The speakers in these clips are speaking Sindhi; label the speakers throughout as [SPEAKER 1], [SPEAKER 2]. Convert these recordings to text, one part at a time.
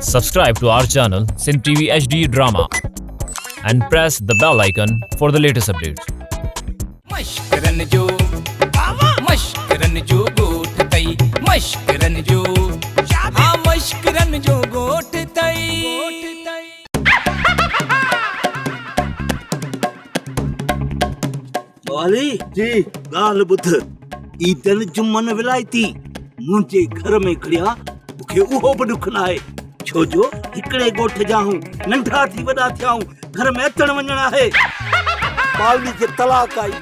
[SPEAKER 1] Subscribe to our channel Sindh TV HD Drama and press the bell icon for the latest updates.
[SPEAKER 2] مشڪرن جو مشڪرن جو ڳوٺ تئي مشڪرن جو ها مشڪرن جو ڳوٺ تئي.
[SPEAKER 3] موالي جي ڳالهه ٻڌ عيدن جمعن ولايتي منهنجي گهر ۾ گهڙيا مونکي اهو به ڏک ناهي ڇو جو هڪڙي ڳوٺ جا آهيون ننڍا ٿي وڏا ٿيا آهيون گهر ۾ اچڻ وڃڻ آهي ماولي کي طلاق آئي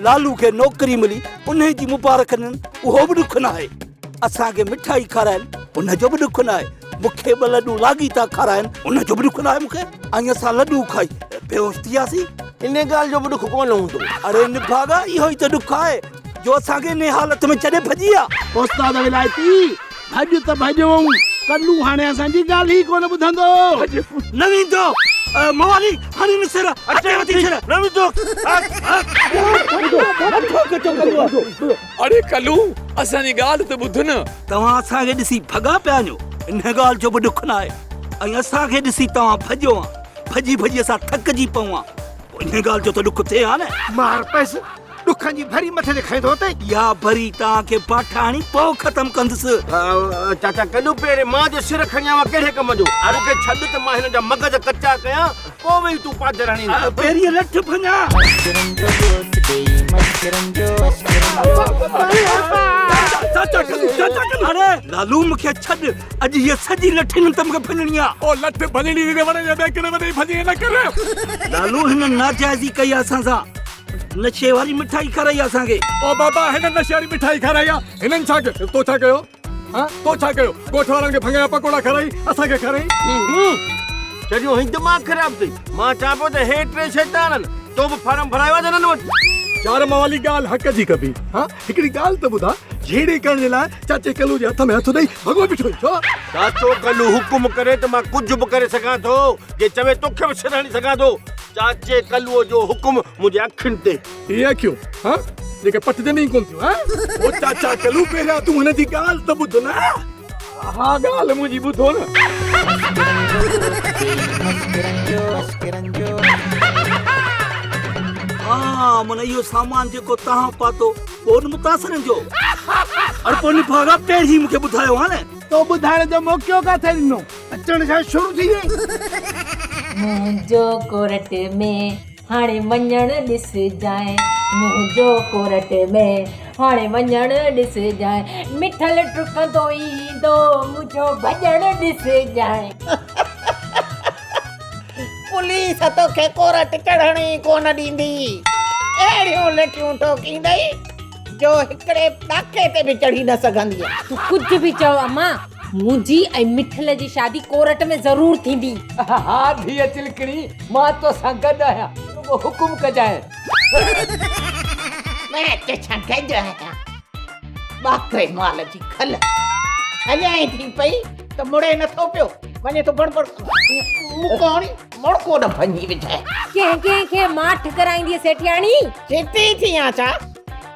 [SPEAKER 3] لالو کي نوڪري ملي انهي جي مبارڪ ڏنن اهو به ڏک ناهي اسان کي مٺائي کارائن ان جو به ڏک ناهي مون کي ٻه لڏون لاڳيتا کارائن ان جو به ڏک ناهي مون کي ۽ اسان لڏون کائي بيهوش ٿي وياسين.
[SPEAKER 4] ان ڳالهه جو به ڏک ڪونه هوندو.
[SPEAKER 3] اڙي نڀاڳا اهو ئي ته ڏک آهي جو اسان کي انهي حالت ۾ ڇڏي ڀڄي ويا.
[SPEAKER 4] استاد ولايتي، ڀڄ ته ڀڄون، ڪلو هاڻي اسان جي ڳالهه ئي ڪونه ٻڌندو.
[SPEAKER 3] نه ويندو موالي هڻي نه سر اچي وٿي سر. نه ويندو.
[SPEAKER 5] اڙي ڪلو اسان جي ڳالهه ته ٻڌ نه.
[SPEAKER 3] توهان اسان کي ڏسي ڀڳا پيا وڃو ان ڳالهه جو به ڏک ناهي ۽ اسان کي ڏسي توهان ڀڄو ها ڀڄي ڀڄي اسان ٿڪجي پئون ها پوء ان ڳالهه جو ته ڏک ٿئي ها نه.
[SPEAKER 4] مار پيس ڏکن جي ڀري مٿي تي کڻي ٿو اچين.
[SPEAKER 3] اها ڀري توهان کي باٺا هڻي پوء ختم ڪندس.
[SPEAKER 4] چاچا ڪلو پهرين مان جو سر کڻي آيو آهيان ڪهڙي ڪم جو مون کي ڇڏ ته مان هنن جا مغز ڪچا ڪيان پوء ويهي تون پاڌر هڻين.
[SPEAKER 3] پهرين لٺ ڀڃان. چاچا ڪلو چاچا ڪلو اڙي لالو مون کي ڇڏ اڄ هيء سڄي لٺ هنن ته مون کي ڀڃڻي آ.
[SPEAKER 5] او لٺ ڀڃڻي ٿي وڻي يا ٻئي ڪنهن وڏي ڀڃي نه ڪر.
[SPEAKER 3] لالو هنن ناجائزي ڪئي آ اسان سان نشي واري مٺائي کارائي آ اسان کي.
[SPEAKER 5] او بابا هنن نشي واري مٺائي کارائي آ هنن ڇا ڪيو تو ڇا ڪيو. ها تو ڇا ڪيو ڳوٺ وارن کي ڀنگ جا پڪوڙا کارائي اسان کي کارائي.
[SPEAKER 4] چريو هين دماغ خراب اٿئي مان چوان پيو ته هي ٽي شيطان آهن تو به فارم ڀرايو آهي هنن وٽ.
[SPEAKER 5] يار موالي ڳالهه حق جي ڪبي ها هڪڙي ڳالهه ته ٻڌاء جهيڙي ڪرڻ جي لاء چاچي ڪلو جي هٿ ۾ هٿ ڏئي ڀڳو بيٺو آهين ڇو؟
[SPEAKER 4] چاچو ڪلو حڪم ڪري ته مان ڪجهه به ڪري سگهان ٿو جي چوي توکي به سر هڻي سگهان ٿو چاچي ڪلوء جو حڪم منهنجي اکين تي.
[SPEAKER 5] اهي اکيون ها جيڪي پٽجن ئي ڪونه ٿيون ها او چاچا ڪلو پهريان تون هن جي ڳالهه ته ٻڌ نه. ها ڳالهه منهنجي ٻڌو نه.
[SPEAKER 3] ها من اهو سامان جيڪو تهان پاتو ٻوڏ متاثرن جو اڙي پوء نڀاڳا پهرين مون کي ٻڌايو ها نه.
[SPEAKER 4] تو ٻڌائڻ جو موقعو ڪاٿي ڏنو اچڻ سان شروع ٿي وئي.
[SPEAKER 6] منهنجو ڪورٽ ۾ هاڻي وڃڻ ڏسجانء منهنجو ڪورٽ ۾ هاڻي وڃڻ ڏسجانء مٺل ڊڪندو ايندو منهنجو ڀڄڻ ڏسجانء.
[SPEAKER 7] پوليس توکي ڪورٽ چڙهڻ ئي ڪونه ڏيندي. اهڙيون لٺيون ٺوڪيندئي جو هڪڙي ڏاڪي تي به چڙهي نه سگهندينء.
[SPEAKER 6] تون ڪجهه به چئو امان، منهنجي ۽ مٺل جي شادي ڪورٽ ۾ ضرور ٿيندي.
[SPEAKER 8] ها ڌيء چلڪڻي، مان توسان گڏ آهيان، رڳو حڪم ڪجانء.
[SPEAKER 7] مان توسان گڏ آهيان. ٻاڪري مال جي کل هليائين ٿي پئي ته مڙي نٿو پيو، وڃي ٿو بڙ بڙ مڪ هڻي مڙڪو نه ڀڃي وجهائي.
[SPEAKER 6] ڪنهن ڪنهن کي ماٺ ڪرائيندينء سيٺياڻي؟
[SPEAKER 7] چتي ٿي آن ڇا؟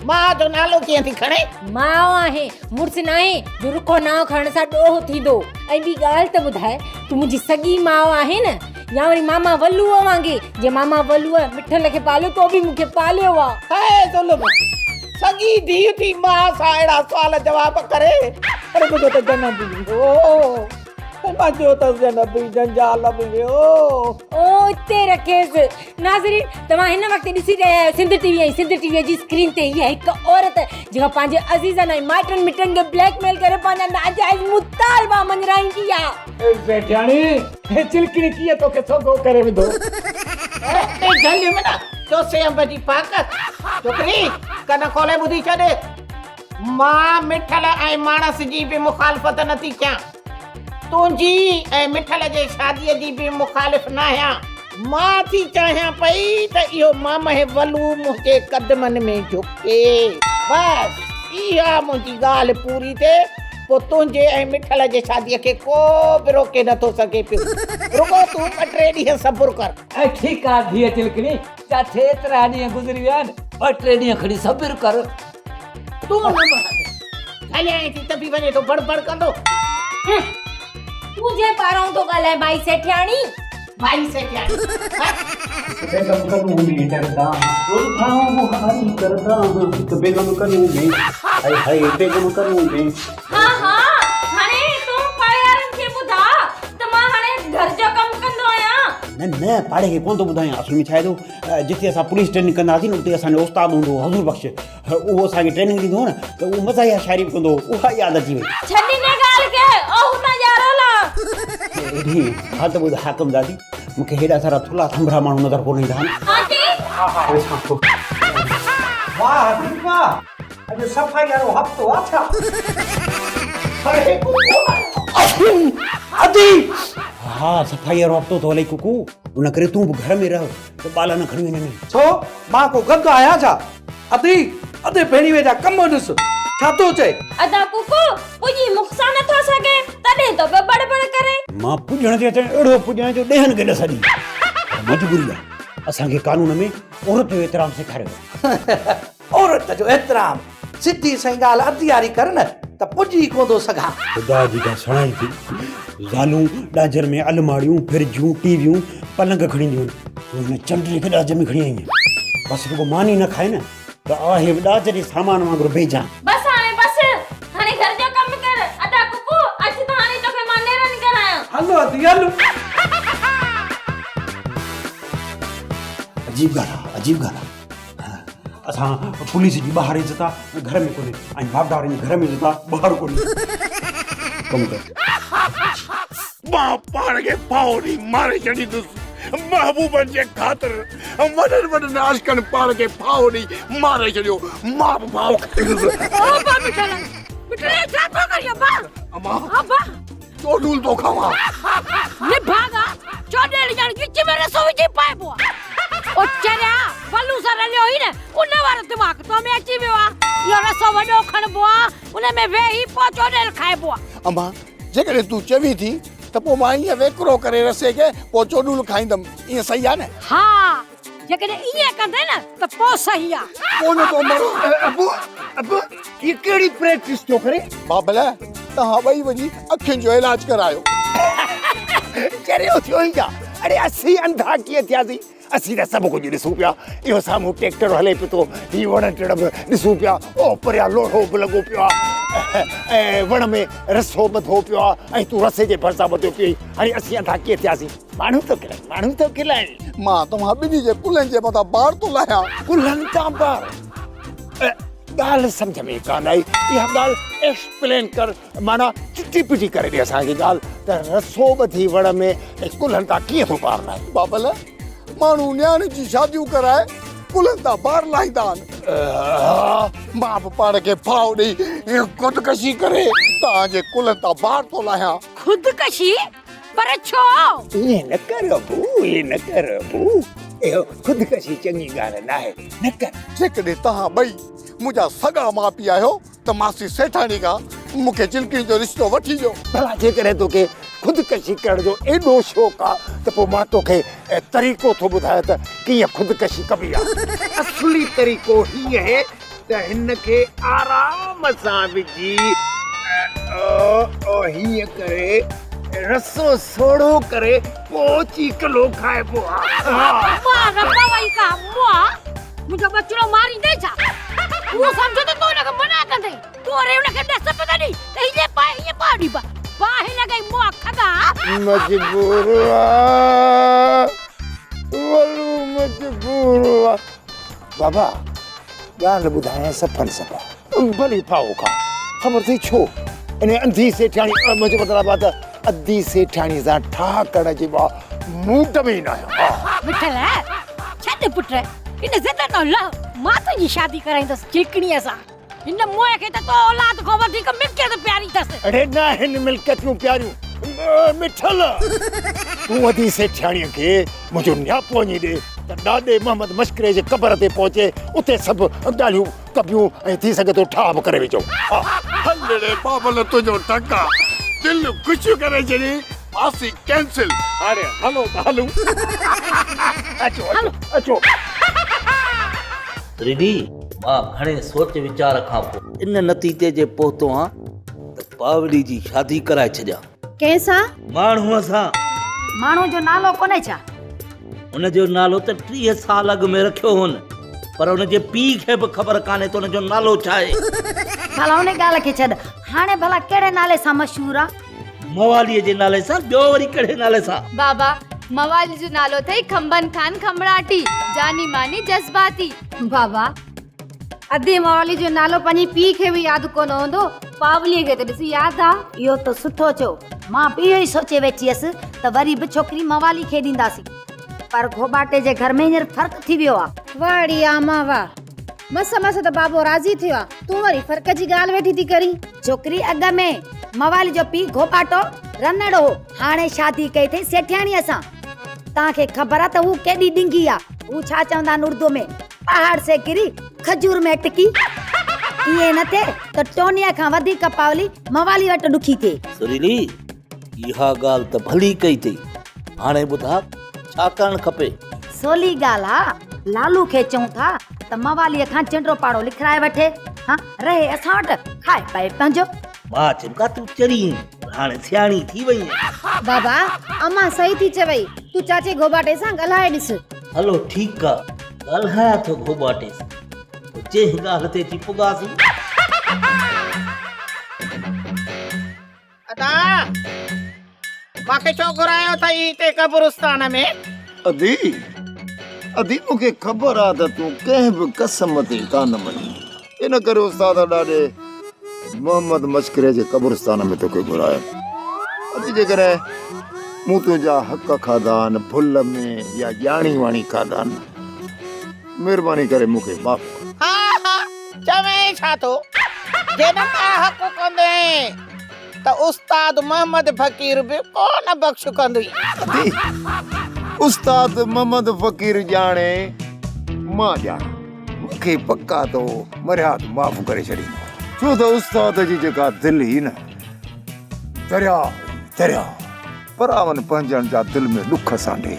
[SPEAKER 7] ماء جو نالو ڪيئن ٿي کڻين؟
[SPEAKER 6] ماء آهين، مڙس ناهين جو رکو نانء کڻڻ سان ڏوهه ٿيندو. ۽ ٻي ڳالهه ته ٻڌاء، تون منهنجي سڳي ماء آهين نه؟ يا وري ماما ولوء وانگي، جيئن ماما ولوء مٺل کي پاليو، تو به مون کي پاليو آ.
[SPEAKER 7] هاء ظلم! سڳي ڌيء ٿي ماء سان اهڙا سوال جواب ڪري؟ اڙي منهنجو ته جنم به ويو. منهنجو ته جنم به جنجال ۾ ويو.
[SPEAKER 6] او اتي رکيس. ناظرين توهان هن وقت ڏسي رهيا آهيو سنڌ ٽي وي ۽ سنڌ ٽي وي جي اسڪرين تي هيء هڪ عورت جيڪا پنهنجي عزيزن ۽ مائٽن مٽن کي بليڪ ميل ڪري پنهنجا ناجائز مطالبا مڃرائيندي آ.
[SPEAKER 8] اي سيٺياڻي هي چلڪڻي ڪيئن توکي سوگهو ڪري وڌو.
[SPEAKER 7] اي جهليم نه چوسي انب جي ڦاڪ. ڇوڪري ڪن کولي ٻڌي ڇڏ. مان مٺل ۽ ماڻس جي به مخالفت نٿي ڪيان. تنهنجي ۽ مٺل جي شاديء جي به مخالف ناهيان. مان ٿي چاهيان پئي ته اهو مامهه ولو منهنجي قدمن ۾ جهڪي. بس اها منهنجي ڳالهه پوري ٿئي، پوء تنهنجي ۽ مٺل جي شاديء کي ڪو به روڪي نٿو سگهي پيو. رڳو تون ٻه ٽي ڏينهن صبر ڪر.
[SPEAKER 8] ۽ ٺيڪ آ ڌيء چلڪڻي، چاچي ايترا ڏينهن گذري ويا آهن، ٻه ٽي ڏينهن کڻي صبر ڪر.
[SPEAKER 7] تون نه مڙ. هليائين ٿي ته به وڃي ٿو بڙ بڙ ڪندو.
[SPEAKER 6] تون جنهن پاران ٿو ڳالهائين ڀائي سيٺياڻي.
[SPEAKER 7] ڀائي سيٺياڻي.
[SPEAKER 9] بيگم ڪنون ۾ ڊردا ٿائون بهاري ڪردا هڪ بيگم ڪنون ۾ هائي هائي بيگم ڪنون ۾.
[SPEAKER 10] ها ها هاڻي تون پاڙيوارن کي ٻڌاء ته مان هاڻي گهر جو ڪم ڪندو آهيان.
[SPEAKER 9] نه نه پاڙي کي ڪونه ٿو ٻڌايان اصل ۾ ڇا آهي ٿو جتي اسان پوليس ٽريننگ ڪندا هئاسين نه اتي اسان جو استاد هوندو هو حضور بخش اهو اسان کي ٽريننگ ڏيندو هو نه ته اهو مزاحيه شاعري به ڪندو هو اها ياد اچي وئي.
[SPEAKER 10] ڇڏ ان ڳالهه کي او هتان يارو لا.
[SPEAKER 9] ايڏي ها ته ٻڌ حاڪم دادي مون کي هيڏا سارا ٿلها ٿنڀرا ماڻهو نظر ڪونه ايندا آهن.
[SPEAKER 10] آنٽي.
[SPEAKER 9] ها ها ويسان ٿو.
[SPEAKER 11] واهه حبيب واهه اڄ صفائي وارو هفتو آ ڇا؟
[SPEAKER 9] اڙي ڪڪو ادي ها صفائي وارو هفتو ٿو هلئي ڪڪو ان ڪري تون به گهر ۾ رهه ته ٻالا نه کڻي وڃن.
[SPEAKER 11] ڇو مان ڪو گڌ آهيان ڇا؟ ادي ادي ڀيڻيوي جا ڪم ڏس ڇا ٿو چئي.
[SPEAKER 10] ادا ڪڪو پڄي مون سان نه ٿو سگهي تڏهن ٿو پيو بڙ بڙ ڪري.
[SPEAKER 9] مان پڄڻ تي اچان اهڙو پڄان جو ڏيهن کي ڏس ڏي. پر مجبوري آ اسان کي قانون ۾ عورت جو احترام سيکاريو ويو.
[SPEAKER 11] عورت جو احترام سڌي سئين ڳالهه ادي واري ڪر نه ته پڄي ئي ڪونه ٿو سگهان.
[SPEAKER 9] خدا جي ڪا سڻائي ٿي. زالون ڏاجن ۾ الماڙيون، فرجون، ٽي ويون، پلنگ کڻي اينديون آهن. تون هن چنڊڙي کي ڏاج ۾ کڻي آئين آهين. بس رڳو ماني نه کائي نه ته آهي به ڏاج جي سامان وانگر بي جان.
[SPEAKER 10] بس هاڻي بس، هاڻي گهر جو ڪم ڪر. ادا ڪڪو، اچ ته هاڻي توکي مان نيرن ڪرايان.
[SPEAKER 11] هلو ادي هلو.
[SPEAKER 9] عجيب ڳالهه آ، عجيب ڳالهه آ. اسان پوليس جي ٻاهر عزت آ گهر ۾ ڪونهي ۽ واپڊا وارن جي گهر ۾ عزت آ ٻاهر ڪونهي. ڪم ڪر.
[SPEAKER 4] مان پاڻ کي ڦاهو ڏئي ماري ڇڏيندس محبوبن جي خاطر وڏن وڏن عاشقن پاڻ کي ڦاهو ڏئي ماري ڇڏيو مان به ڦاهو کائيندس.
[SPEAKER 6] او ابا مٺل مٺل هي ڇا ٿو ڪرين ابا.
[SPEAKER 4] اما
[SPEAKER 6] ابا
[SPEAKER 4] چوڏول ٿو کاوان.
[SPEAKER 6] نڀاڳا چوڏيل ڄڻ ڳچ ۾ رسو وجهي پائبو آ. او چريا ولو سان رليو هئين نه ان وارو دماغ تو ۾ اچي ويو آ. اهو رسو وڏو کڻبو آ ان ۾ ويهي پوء چوڏيل کائبو آ.
[SPEAKER 4] امان جيڪڏهن تون چوين ٿي ته پوء مان ائين ويڪرو ڪري رسي کي پوء چوڏول کائيندم ائين صحيح آ نه؟
[SPEAKER 6] ها جيڪڏهن ائين ڪندين نه ته پوء صحيح آ.
[SPEAKER 4] پوء نه ٿو مران.
[SPEAKER 12] ابو ابو هي ڪهڙي پريڪٽس ٿو ڪري؟
[SPEAKER 4] بابل توهان ٻئي وڃي اکين جو علاج ڪرايو.
[SPEAKER 12] چريو ٿيو آهين ڇا؟ اڙي اسين انڌا ڪيئن ٿياسين؟ اسين ته سڀ ڪجهه ڏسون پيا. اهو سامهون ٽيڪٽر هلي پيو ٿو، هي وڻ ٽڻ به ڏسون پيا، او پريان لوڙهو به لڳو پيو آهي ۽ وڻ ۾ رسو ٻڌو پيو آهي ۽ تون رسي جي ڀرسان ٻڌيو پيو آهين. هاڻي اسين انڌا ڪيئن ٿياسين؟ ماڻهو ٿو کلائين، ماڻهو ٿو کلائين.
[SPEAKER 4] مان توهان ٻنهي جي ڪلهن جي مٿان بار ٿو لاهيان.
[SPEAKER 12] ڪلهن تان بار؟ ڳالهه سمجهه ۾ ڪانه آئي. اها ڳالهه ايڪسپلين ڪر، معنيٰ چٽي پٽي ڪري ڏي اسان کي ڳالهه ته رسو ٻڌي وڻ ۾ ۽ ڪلهن تان ڪيئن ٿو بار لاهين؟
[SPEAKER 4] بابل، ماڻهو نياڻين جي شاديون ڪرائي ڪلهن تان بار لاهيندا آهن. مان به پاڻ کي ڦاهو ڏئي خودڪشي ڪري توهان جي ڪلهن تان بار ٿو لاهيان.
[SPEAKER 6] خودڪشي؟ پر ڇو؟
[SPEAKER 12] ائين نه ڪر ابو، ائين نه ڪر ابو. اهو خودڪشي چڱي ڳالهه ناهي، نه ڪر.
[SPEAKER 4] جيڪڏهن توهان ٻئي منهنجا سڳا ماء پيء آهيو ته ماسي سيٺاڻي کان مون کي چلڪڻي جو رشتو وٺي ڏيو.
[SPEAKER 12] ڀلا جيڪڏهن توکي خودڪشي ڪرڻ جو ايڏو شوق آ ته پوء مان توکي طريقو ٿو ٻڌايان ته ڪيئن خودڪشي ڪبي آ. اصلي طريقو هي آهي ته هن کي آرام سان وجهي هيئن ڪري رسو سوڙهو ڪري پوء چيڪلو کائبو آ.
[SPEAKER 6] مار پوئي ڪا مئا، منهنجو ٻچڙو ماريندين ڇا؟ اهو سمجهو ته تون هن کي منع ڪندين، تون وري هن کي ڏس به ته ڏي ته هيئن پاء هيئن پاء ڏي باهه لڳئي مئا کڳا.
[SPEAKER 12] مجبور آ ولو مجبور آ. بابا ڳالهه ٻڌايان صفن صفا ڀلي ڦاهو کاء خبر اٿئي ڇو ان انڌي سيٺياڻي منهنجو مطلب آ ته ادي سيٺياڻي سان ٺاهه ڪرڻ جي مان موڊ ۾ ئي ناهيان ها.
[SPEAKER 6] مٺل ڇڏ پٽ ان ضد تان لهه مان تنهنجي شادي ڪرائيندس چلڪڻيء سان هن موئي کي ته تو اولاد کان وڌيڪ ملڪيت پياري اٿس.
[SPEAKER 12] اڙي ناهن ملڪيتون پياريون مٺل تون ادي سيٺياڻيء کي منهنجو نياپو وڃي ڏي ته ڏاڏي محمد مشڪري جي قبر تي پهچي اتي سڀ ڳالهيون ڪبيون ۽ ٿي سگهي ٿو ٺاهه به ڪري وجهون. ها.
[SPEAKER 4] هل ڙي بابل تنهنجو ٽڪا دل خوش ڪري ڇڏي ڦاسي ڪينسل هاڻي هلو ته هلون.
[SPEAKER 12] اچو اچو اچو.
[SPEAKER 3] ريڊي مان گهڻي سوچ ويچار کان پوء ان نتيجي جي پهتو آهيان ته پاوڙي جي شادي ڪرائي ڇڏيان.
[SPEAKER 13] ڪنهن سان؟
[SPEAKER 3] ماڻهوء سان.
[SPEAKER 14] ماڻهوء جو نالو ڪونهي ڇا؟
[SPEAKER 3] ان جو نالو ته 30 سال اڳ ۾ رکيو هئن، پر ان جي پيء کي به خبر ڪانهي ته ان جو نالو ڇا آهي.
[SPEAKER 14] ڀلا ان ڳالهه کي ڇڏ، هاڻي ڀلا ڪهڙي نالي سان مشهور آ؟
[SPEAKER 3] مواليء جي نالي سان، ٻيو وري ڪهڙي نالي سان؟
[SPEAKER 13] بابا، موالي جو نالو اٿئي کنڀن خان کنڀڙاٽي، جاني ماني جذباتي. بابا، ادي موالي جو نالو پنهنجي پيء کي به ياد ڪونه هوندو، پاوليء کي ته ڏس ياد آ.
[SPEAKER 14] اهو ته سٺو ٿيو، مان به اهو ئي سوچي ويٺي هيس ته وري به ڇوڪري موالي کي ڏينداسين، پر گهوٻاٽي جي گهر ۾ هينئر فرق ٿي ويو آ.
[SPEAKER 13] واهه ڙي آما واهه، مس مس ته بابو راضي ٿيو آ، تون وري فرق جي ڳالهه ويٺي ٿي ڪرين.
[SPEAKER 14] ڇوڪري اڳ ۾ موالي جو پيء گهوٻاٽو رنڙ هو، هاڻي شادي ڪئي اٿئي سيٺياڻيء سان. توهان کي خبر آ ته هو ڪيڏي ڏنگي آ، هو ڇا چوندا آهن اردوء ۾، پهاڙ سي ڪري کجور ۾ اٽڪي. ائين نه ٿئي ته ٽونيء کان وڌيڪ پاولي موالي وٽ ڏکي ٿئي.
[SPEAKER 3] سريلي، اها ڳالهه ته ڀلي ڪئي اٿئي. هاڻي ٻڌاء ڇا ڪرڻ کپي؟
[SPEAKER 14] سولي ڳالهه آ، لالو کي چئون ٿا ته مواليء کان چنڊو پاڙو لکرائي وٺي. ها، رهي اسان وٽ، کائي پئي پنهنجو.
[SPEAKER 3] مان چيم ڪا تون چري آهين، پر هاڻي سياڻي ٿي وئي آهين.
[SPEAKER 13] بابا، امان صحيح ٿي چوئي، تون چاچي گهوٻاٽي سان ڳالهائي ڏس.
[SPEAKER 3] هلو ٺيڪ آ، ڳالهايان ٿو گهوٻاٽي سان، پوء جنهن ڳالهه تي اچي پڳاسين.
[SPEAKER 7] ادا! مان کي ڇو گهرايو اٿئي هتي قبرستان ۾؟
[SPEAKER 4] ادي! ادي مون کي خبر آ ته تون ڪنهن به قسم تي ڪانه مڃيندين، ان ڪري استاد ڏاڏي محمد مشڪري جي قبرستان ۾ توکي گهرايم. ادي جيڪڏهن مون تنهنجا حق کاڌا آهن ڀل ۾ يا ڄاڻي واڻي کاڌا آهن، مهرباني ڪري مون کي معاف ڪر.
[SPEAKER 7] ها ها چوين ڇا ٿو؟ جي نه ناحق ڪندين ته استاد محمد فقير به ڪونه بخش ڪندئي.
[SPEAKER 4] ادي استاد محمد فقير ڄاڻي مان ڄاڻان. مون کي پڪ آ ته هو مرحيات معاف ڪري ڇڏيندو. ڇو ته استاد جي جيڪا دل هئي نه درياء هئي درياء. پراون پنهنجن جا دل ۾ ڏک سانڍي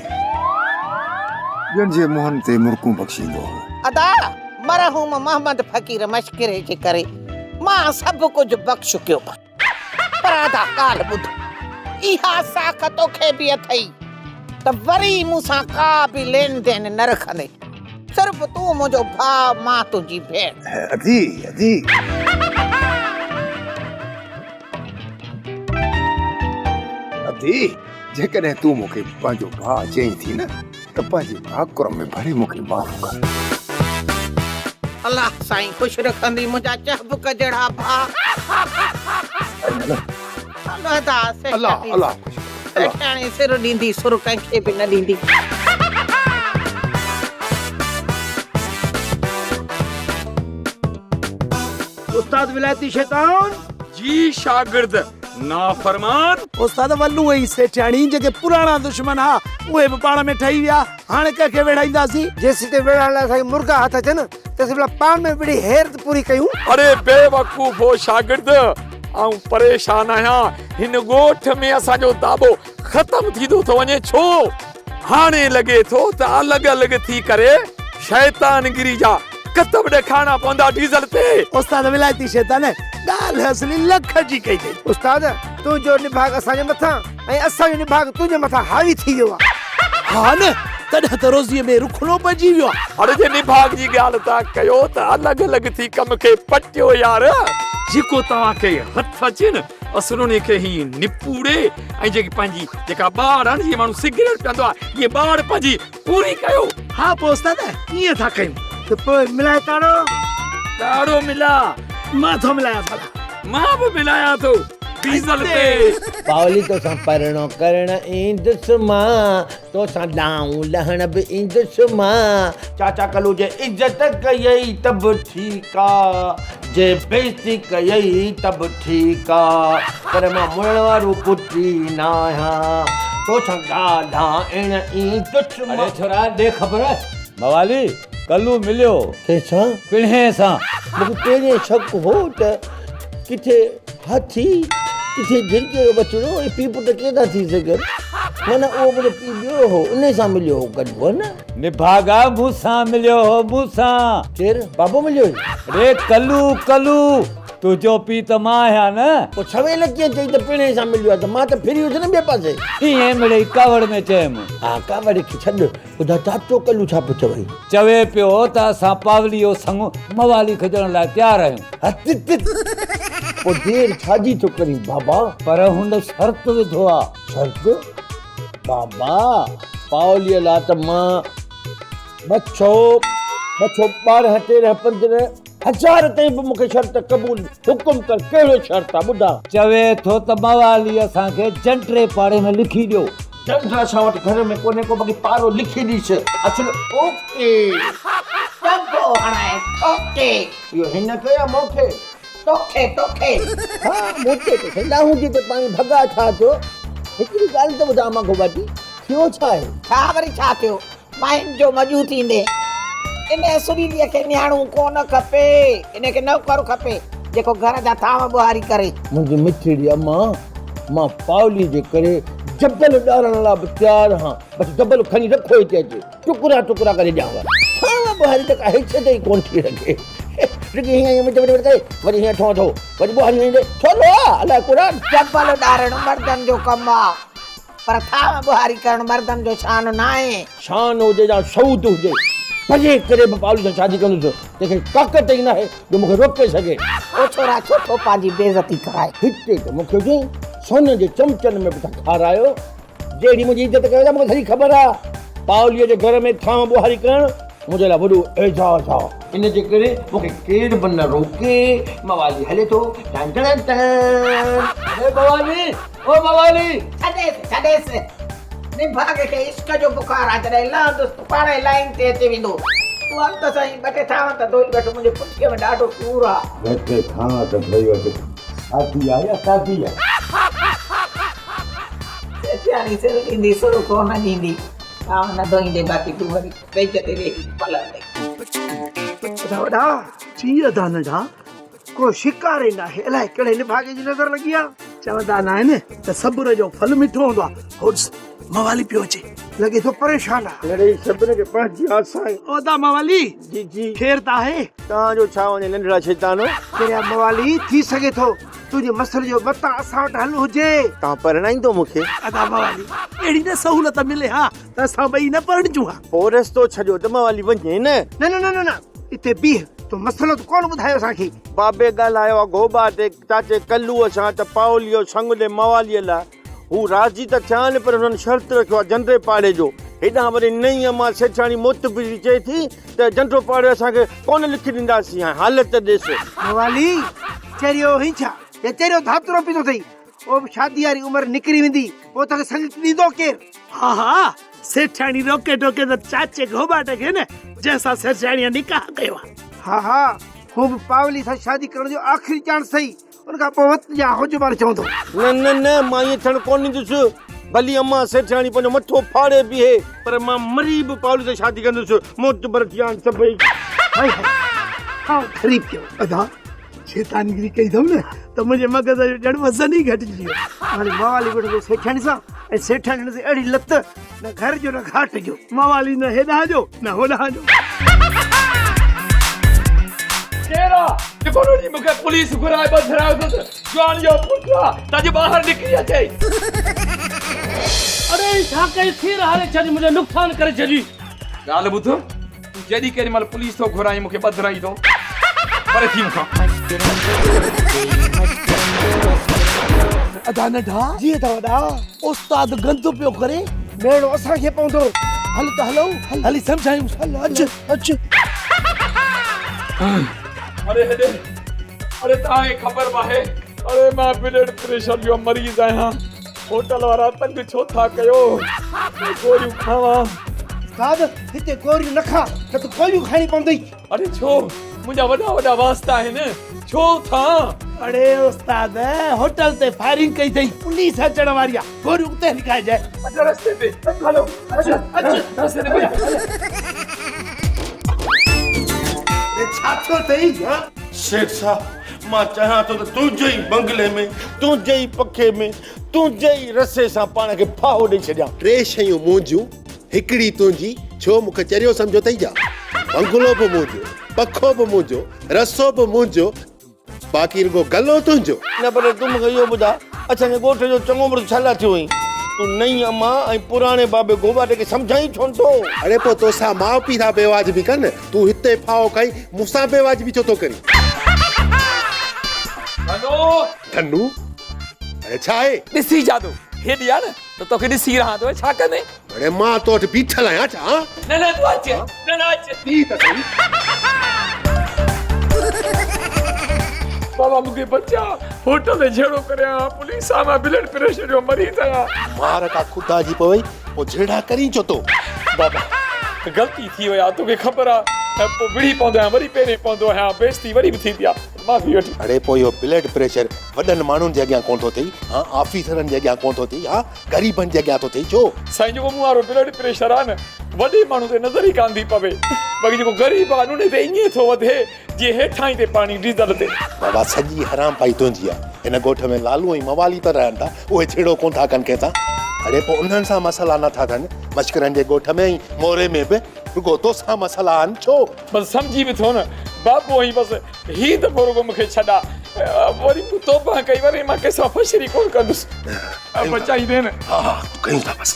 [SPEAKER 4] ٻين جي منهن تي مرڪون بخشيندو هو.
[SPEAKER 7] ادا مرحوم محمد فقير مشڪري جي ڪري مان سڀ ڪجهه بخش ڪيو پر ادا ڳالهه ٻڌ اها ساک توکي به اٿئي ته وري مون سان ڪا به لين دين نه رکندين صرف تون منهنجو ڀاء مان تنهنجي ڀيڻ.
[SPEAKER 4] ادي ادي. ادي جيڪڏهن تون مون کي پنهنجو ڀاء چئين ٿي نه ته پنهنجي ڀاڪر ۾ ڀري مون کي معاف ڪر.
[SPEAKER 7] الله سائين خوش رکندي منهنجا چهبڪ جهڙا ڀاء. الله ادا
[SPEAKER 4] الله الله خوش
[SPEAKER 7] سيٺياڻي سر ڏيندي سر ڪنهن کي به نه ڏيندي.
[SPEAKER 11] استاد ولايتي شيطان.
[SPEAKER 5] جي شاگرد نافرمان.
[SPEAKER 11] استاد ولو ۽ سيٺياڻي جيڪي پراڻا دشمن ها اهي به پاڻ ۾ ٺهي ويا هاڻي ڪنهن کي ويڙهائينداسين.
[SPEAKER 15] جيسين ويڙهائڻ لاء اسان کي مرغا هٿ اچن تيسين ڀلا پاڻ ۾ وڙهي حيرت پوري ڪيون.
[SPEAKER 5] اڙي بيوقوفو شاگرد آئون پريشان آهيان هن ڳوٺ ۾ اسان جو داٻو ختم ٿيندو ٿو وڃي ڇو هاڻي لڳي ٿو ته الڳ الڳ ٿي ڪري شيطانگري جا ڪتب ڏيکارڻا پوندا ڊيزل تي.
[SPEAKER 11] استاد ولايتي شيطان ڳالهه اصلي لک جي ڪئي اٿئي.
[SPEAKER 15] استاد تنهنجو نڀاڳ اسان جي مٿان ۽ اسان جو نڀاڳ تنهنجي مٿان حاوي ٿي ويو آهي.
[SPEAKER 11] ها نه تڏهن ته روزيء ۾ رخنو پئجي ويو آهي.
[SPEAKER 5] هاڻي جي نڀاڳ جي ڳالهه ٿا ڪيو ته الڳ الڳ ٿي ڪم کي پٽيو يار. جيڪو توهان کي هٿ اچي نه اصل انهي کي هي نپوڙي ۽ جيڪي پنهنجي جيڪا ٻاڙ آهي نه جيئن ماڻهو سگريٽ پيئندو آهي ائين ٻاڙ پنهنجي پوري ڪيو.
[SPEAKER 11] ها پوء استاد ائين ٿا ڪيون.
[SPEAKER 15] ته پوء ملائي تاڙو.
[SPEAKER 5] تاڙو ملا.
[SPEAKER 11] مان ٿو ملايان ڀلا.
[SPEAKER 5] مان به ملايان ٿو ڊيزل تي.
[SPEAKER 16] پاولي توسان پرڻو ڪرڻ ايندس مان، توسان ڏانء لهڻ به ايندس مان. چاچا ڪلو جي عزت ڪيئي ته به ٺيڪ آ، جي بيعزتي ڪيئي ته به ٺيڪ آ، پر مان مڙڻ وارو پٽ ئي ناهيان، توسان ڳالهائڻ ايندس مان.
[SPEAKER 8] اڙي ڇورا ڏي خبر، موالي ڪلو مليو.
[SPEAKER 16] ڪنهن سان؟
[SPEAKER 8] پڻهين سان.
[SPEAKER 16] مون کي پهرين شڪ هو ته ڪٿي هاٿي، ڪٿي جهرڪيء جو ٻچڙو ۽ پيء پٽ ڪيئن ٿا ٿي سگهن؟ معنيٰ اهو منهنجو پيء ٻيو هو، انهيء سان مليو هو گڏ هو نه؟
[SPEAKER 8] نڀاڳا مون سان مليو هو، مون سان.
[SPEAKER 16] ڪير؟ بابو مليو هئي؟
[SPEAKER 8] اڙي ڪلو، ڪلو، تنهنجو پيء ته مان آهيان نه.
[SPEAKER 16] پوء سويل ڪيئن چئي ته پڻهين سان مليو آهي ته مان ته ڦري هيس نه ٻئي پاسي.
[SPEAKER 8] ائين مڙئي ڪاوڙ ۾ چيم.
[SPEAKER 16] ها ڪاوڙ کي ڇڏ، ٻڌاء چاچو ڪلو ڇا پيو چوئي؟
[SPEAKER 8] چوي پيو ته اسان پاولي جو سڱ موالي کي ڏيڻ لاء تيار آهيون.
[SPEAKER 16] هت تت! پوء دير ڇا جي ٿو ڪرين بابا؟
[SPEAKER 8] پر هن شرط وڌو آ.
[SPEAKER 16] شرط؟ بابا پاوليء لاء ته مان 200، 200 12، 13، 15 هزار تائين به مون کي شرط قبول، حڪم ڪر ڪهڙو شرط آ ٻڌاء.
[SPEAKER 8] چوي ٿو ته موالي اسان کي جنڊري پاڙي ۾ لکي ڏيو.
[SPEAKER 16] جنڊ اسان وٽ گهر ۾ ڪونهي ڪو باقي پاڙو لکي ڏيس اصل اوڪي.
[SPEAKER 7] ڄنڀو هڻائي ٺوڪي.
[SPEAKER 16] اهو هن کي يا مون کي؟
[SPEAKER 7] توکي توکي.
[SPEAKER 16] ها مون تي ته سائين لاهوتي تي پاڻي ڀڳا ڇا ٿيو؟ هڪڙي ڳالهه ته ٻڌاء مان گهوٻاٽي ٿيو ڇا آهي؟
[SPEAKER 7] ڇا وري ڇا ٿيو؟ ماين جو مڄو ٿيندي. انهيء سريليء کي نياڻو ڪونه کپي، انهيء کي نوڪر کپي، جيڪو گهر جا ٿانو ٻهاري ڪري.
[SPEAKER 16] منهنجي مٺڙي امان، مان پاولي جي ڪري جبل ڏارڻ لاء به تيار هان، بس جبل کڻي رکو هتي اچي، ٽڪرا ٽڪرا ڪري ڏيانو. ٿانو ٻهاري ته ڪا حيثيت ئي ڪونه ٿي رکي. رڳي هيئن هيئن مٽ مٽ مٽ ڪري، وري هيئن ٺون ٿو، وري ٻهاري هيئن ڏي، ٿورو آ، الله قرآن.
[SPEAKER 7] جبل ڏارڻ مردن جو ڪم آ. پر ٿانء ٻهاري ڪرڻ مردن جو شان ناهي.
[SPEAKER 16] شان هجي يا سعود هجي، پري ڪري به پاولي سان شادي ڪندس، تنهن کي طاقت ئي ناهي جو مون کي روڪي سگهي.
[SPEAKER 7] او ڇورا ڇو ٿو پنهنجي بيعزتي ڪرائين؟
[SPEAKER 16] هتي ته مون کي جنهن سون جي چمچن ۾ به ٿا کارايو، جهڙي منهنجي عزت ڪيو ٿا، مون کي سڄي خبر آ. پاوليء جي گهر ۾ ٿانء ٻهاري ڪرڻ منهنجي لاء وڏو اعزاز آ. ان جي ڪري مون کي ڪير به نه روڪي. موالي هلي ٿو. ٽن ٽن ٽن.
[SPEAKER 8] اڙي موالي! او موالي!
[SPEAKER 7] ڇڏيس ڇڏيس. نڀاڳ کي عشق جو بخار آ، جڏهن لهندس ته پاڻ ئي لائين تي اچي ويندو. تون هل ته سهين، ٻه ٽي ٿانو ته ڌوئي وٺ، منهنجي پٺيء ۾ ڏاڍو سور آ.
[SPEAKER 17] ٻه ٽي ٿانو ته ڌوئي وٺ، شادي آ يا شادي آ؟
[SPEAKER 7] سيٺياڻي سر ڏيندي سر ڪو نه ڏيندي. ٿانو نه ڌوئيندي باقي تون وري پيج تي ويهي پلندين.
[SPEAKER 15] ادا وڏا، جي ادا ننڍا، ڪو شڪار ئي ناهي، الائي ڪهڙي نڀاڳي جي نظر لڳي آ.
[SPEAKER 3] چوندا ناهن ته صبر جو ڦل مٺو هوندو آ. هو ڏس موالي پيو اچي.
[SPEAKER 15] لڳي ٿو پريشان آ.
[SPEAKER 16] لڙئي سڀني کي پنهنجي آس آهي.
[SPEAKER 3] او ادا موالي.
[SPEAKER 16] جي جي.
[SPEAKER 3] خير ته آهي؟
[SPEAKER 16] توهان جو ڇا وڃي ننڍڙا شيطانو.
[SPEAKER 15] چريا موالي ٿي سگهي ٿو تنهنجي مسئلي جو متان اسان وٽ حل هجي.
[SPEAKER 16] توهان پرڻائيندو مون کي؟
[SPEAKER 3] ادا موالي اهڙي نه سهولت ملي ها ته اسان ٻئي نه پرڻجون ها.
[SPEAKER 16] پوء رستو ڇڏيو ته موالي وڃي نه.
[SPEAKER 15] نه نه نه نه اتي بيهه تو مسئلو ته ڪونه ٻڌايو اسان کي.
[SPEAKER 16] بابي ڳالهايو آ گهوٻاٽي چاچي ڪلوء سان ته پاوليء جو سڱ ڏي مواليء لاء. هو راضي ته ٿيا آهن پر هنن شرط رکيو آ جنڊي پاڙي جو. هيڏانهن وري نئين امان سيٺياڻي معتبري چئي ٿي ته جنڊو پاڙي اسان کي ڪونه لکي ڏينداسين هاڻي حالت ڏس.
[SPEAKER 15] موالي چريو هين ڇا يا چريو ڌاتورو پيتو اٿئي. او به شادي واري عمر نڪري ويندي پوء توکي سڱ ڏيندو ڪير؟
[SPEAKER 3] ها ها سيٺياڻي روڪي ٽوڪي ته چاچي گهوٻاٽ کي نه جنهن سان سيٺياڻيء نڪاح ڪيو آ.
[SPEAKER 15] ها ها هو به پاولي سان شادي ڪرڻ جو آخري چانس اٿئي ان کان پوء وت جا هج مار چوندو.
[SPEAKER 16] نه نه نه مان ائين ٿيڻ ڪونه ڏيندس ڀلي امان سيٺياڻي پنهنجو مٿو ڦاڙي بيهي پر مان مري به پاولي سان شادي ڪندس معتبر ٿي ويا آهن سڀئي.
[SPEAKER 3] هائي هائي آئون ٺري پيو. ادا شيطانگيري ڪئي اٿم نه ته منهنجي مغز جو ڄڻ وزن ئي گهٽجي ويو.
[SPEAKER 15] هاڻي موالي وٺندو سيٺياڻي سان ۽ سيٺياڻي هن سان اهڙي لت نه گهر جو نه گهاٽ جو.
[SPEAKER 3] موالي نه هيڏانهن جو نه هوڏانهن جو.
[SPEAKER 5] ڪير آ جيڪو روڄي مون کي پوليس گهرائي ٻڌرايو اٿس جوان جو پٽ آ ته اڄ ٻاهر نڪري اچي.
[SPEAKER 18] اڙي ڇا ڪئي کير هاري ڇڏي منهنجو نقصان ڪري ڇڏي.
[SPEAKER 5] ڳالهه ٻڌ. تون جيڏي ڪيڏي مهل پوليس ٿو گهرائين مون کي ٻڌرائين ٿو. پري ٿي مون کان.
[SPEAKER 3] ادا ننڍا. جي ادا وڏا. استاد گند پيو ڪري.
[SPEAKER 15] ميڙو اسان کي پوندو.
[SPEAKER 3] هل ته هلون. هلي سمجهايونس. هل اچ اچ.
[SPEAKER 5] اڙي هيڏي. اڙي توهان کي خبر به آهي. اڙي مان بلڊ پريشر جو مريض آهيان. هوٽل وارا تنگ ڇو ٿا ڪيو. گوريون کاوان.
[SPEAKER 15] استاد هتي گوريون نه کاء نه ته گوليون کائڻي پوندئي.
[SPEAKER 5] اڙي ڇو منهنجا وڏا وڏا واسطا آهن ڇو ٿا.
[SPEAKER 3] اڙي استاد هوٽل تي فائرنگ ڪئي اٿئي پوليس اچڻ واري آ گوريون اتي هلي کائجانء.
[SPEAKER 5] اچ رستي تي هلو اچ اچ رستي تي
[SPEAKER 15] ڇا ٿيو اٿئي ها.
[SPEAKER 16] سيٺ صاحب مان چاهيان ٿو ته تنهنجي ئي بنگلي ۾ تنهنجي ئي پکي ۾ تنهنجي ئي رسي سان پاڻ کي ڦاهو ڏئي ڇڏيان.
[SPEAKER 4] ٽي شيون منهنجون هڪڙي تنهنجي، ڇو مون کي چريو سمجهيو اٿئي ڇا؟ بنگلو به منهنجو، پکو به منهنجو، رسو به منهنجو
[SPEAKER 19] باقي رڳو گلو تنهنجو.
[SPEAKER 16] نه پر تون مون کي اهو ٻڌاء، اسان جي ڳوٺ جو چڱو مڙس ڇا لاء ٿيو آهين؟ تون نئين امان ۽ پراڻي بابي گوٻاٽي کي سمجهائين ڇو نه ٿو؟
[SPEAKER 19] اڙي پوء توسان ماء پيء ٿا بيواجبي ڪن، تون هتي ڦاهو کائي مون سان بيواجبي ڇو ٿو ڪرين؟
[SPEAKER 5] ڌنو!
[SPEAKER 19] ڌنو؟ اڙي ڇا آهي؟
[SPEAKER 5] ڏسي جادو، هيڏي آ نه ته توکي ڏسي رهان ٿو، ڇا ڪندين؟
[SPEAKER 19] اڙي مان تو وٽ بيٺل آهيان ڇا؟ هان؟
[SPEAKER 5] نه نه تون اچ، نه نه اچ.
[SPEAKER 19] ٿي ته سهي.
[SPEAKER 5] بابا مون کي بچاء، هوٽل تي جهيڙو ڪريان ها، پوليس آ، مان بلڊ پريشر جو مريض آهيان.
[SPEAKER 19] مار ڪا خدا جي پوي، پوء جهيڙا ڪرين ڇو ٿو؟
[SPEAKER 5] بابا غلطي ٿي وئي آ، توکي خبر آ، پوء وڙهي پوندو آهيان، وري پيرين پوندو آهيان، بيعزتي وري به ٿيندي آ. معافي وٺ.
[SPEAKER 19] اڙي پوء اهو بلڊ پريشر وڏن ماڻهن جي اڳيان ڪونه ٿو ٿئي، ها آفيسرن جي اڳيان ڪونه ٿو ٿئي، ها غريبن جي اڳيان ٿو ٿئي ڇو؟
[SPEAKER 5] سائين جيڪو مون وارو بلڊ پريشر آ نه وڏي ماڻهو تي نظر ئي ڪانه ٿي پوي باقي جيڪو غريب آ ان تي ائين ٿو وڌي جيئن هيٺاهين تي پاڻي ڊيزل تي.
[SPEAKER 19] بابا سڄي حرام پائي تنهنجي آ. هن ڳوٺ ۾ لالو ۽ موالي ته رهن ٿا اهي جهيڙو ڪونه ٿا ڪن ڪنهن سان. اڙي پوء انهن سان مسئلا نه ٿا ٿين مشڪرن جي ڳوٺ ۾ ۽ موري ۾ به رڳو توسان مسئلا آهن ڇو؟
[SPEAKER 5] بس سمجهي به ٿو نه بابو ۽ بس هي دفعو رڳو مون کي ڇڏا وري مون توبه ڪئي وري مان ڪنهن سان فشري ڪونه ڪندس بچائيندين نه.
[SPEAKER 19] ها ها ڪيون ٿا بس.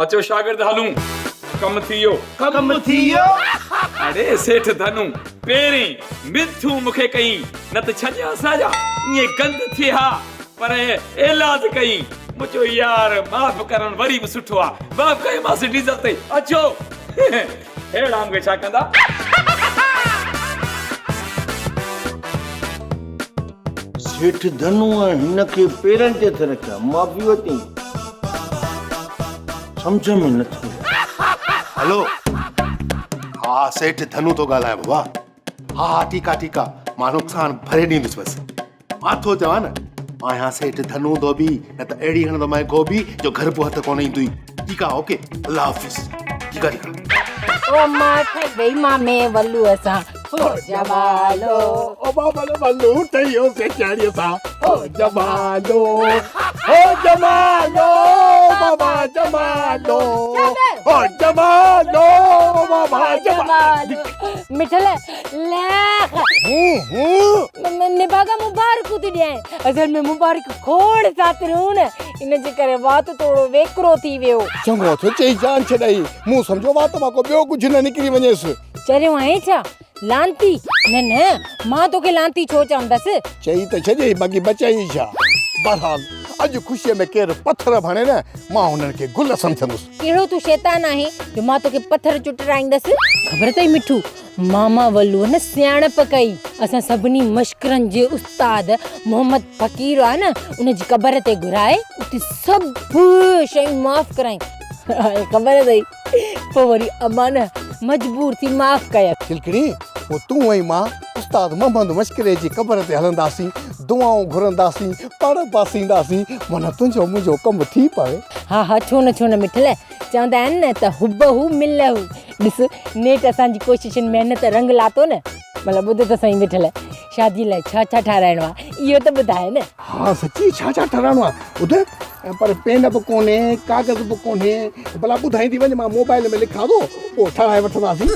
[SPEAKER 5] اچو شاگرد هلون ڪم ٿي ويو.
[SPEAKER 16] ڪم ٿي ويو.
[SPEAKER 5] اڙي سيٺ ڌنو پهرين منٿون مون کي ڪئين نه ته ڇڏيان ساڄا ائين گند ٿئي ها پر ايلاز ڪئين مون چيو يار معاف ڪرڻ وري به سٺو آ معاف ڪيومانس ڊيزل تي اچو ههڙا مون کي ڇا ڪندا.
[SPEAKER 16] سيٺ ڌنوء هن کي پيرن تي هٿ رکيا، معافي ورتائين. سمجهه ۾ نه ٿو اچي.
[SPEAKER 19] هلو ها سيٺ ڌنو ٿو ڳالهايان بابا ها ها ٺيڪ آ ٺيڪ آ مان نقصان ڀري ڏيندس بس. مان ٿو چوان نه، مان آهيان سيٺ ڌنو ڌوٻي، نه ته اهڙي هڻندومانء گوبي جو گهر به هٿ ڪونه ايندوئي. ٺيڪ آ اوڪي الله حافظ. ٺيڪ آ ٺيڪ آ.
[SPEAKER 6] او مان ٺهي وئي مامي ولوء سان هو جمالو.
[SPEAKER 4] او بابل ولو ٺهي ويو سيٺياڻيء سان هو جمالو. هو جمالو بابا جمالو. هو جمالو بابا جمالو.
[SPEAKER 6] مٺل ليخ نڀاڳا مبارڪون ٿي ڏيانء. اصل ۾ مبارڪ کوڙ ساتريون نه ان جي ڪري وات ٿورو ويڪرو ٿي ويو.
[SPEAKER 4] چڱو ٿيو چئي جان ڇڏائي. مون سمجهيو وات مان ڪو ٻيو ڪجهه نه نڪري وڃيس.
[SPEAKER 6] چريو آهين ڇا؟ لعنتي! نه نه مان توکي لعنتي ڇو چوندس.
[SPEAKER 4] چئي ته ڇڏيئي باقي بچائي ڇا؟ بهرحال اڄ خوشيء ۾ ڪير پٿر به هڻي نه مان هنن کي گل سمجهندس.
[SPEAKER 6] ڪهڙو تون شيطان آهين جو مان توکي پٿر چٽرائيندس. خبر اٿئي مٺو ماما ولوء نه سياڻپ ڪئي. اسان سڀني مشڪرن جي استاد محمد فقير آهي نه ان جي قبر تي گهرائي اتي سڀ شيون معاف ڪرايون. خبر اٿئي پوء وري امان مجبور ٿي معاف ڪيس.
[SPEAKER 4] چلڪڻي، پوء تون ۽ مان استاد محمد مشڪري جي قبر تي هلنداسين، دعائون گهرنداسين، پڙ پاسينداسين، معنيٰ تنهنجو منهنجو ڪم ٿي پوي.
[SPEAKER 6] ها ها ڇو نه ڇو نه مٺل، چوندا آهن نه ته هوبهو ملهو. ڏس نيٺ اسان جي ڪوششن محنت رنگ لاتو نه. مطلب ٻڌ ته سهي مٺل، شادي لاء ڇا ڇا ٺاراهڻو آهي اهو ته ٻڌاء نه.
[SPEAKER 4] ها سچي ڇا ڇا ٺاراهڻو آهي ٻڌ پر پين به ڪونهي ڪاغذ به ڪونهي ڀلا ٻڌائيندي وڃ مان موبائل ۾ لکان ٿو پوء ٺاراهي وٺنداسين.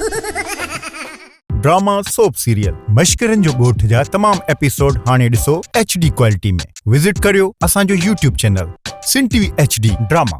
[SPEAKER 20] ڊراما سوپ سيريل مشڪرن جو ڳوٺ جا تمام ايپيسوڊ هاڻي ڏسو ايڇ ڊي ڪوالٽي ۾ وزٽ ڪريو اسان جو YouTube channel Sindh T V H D drama.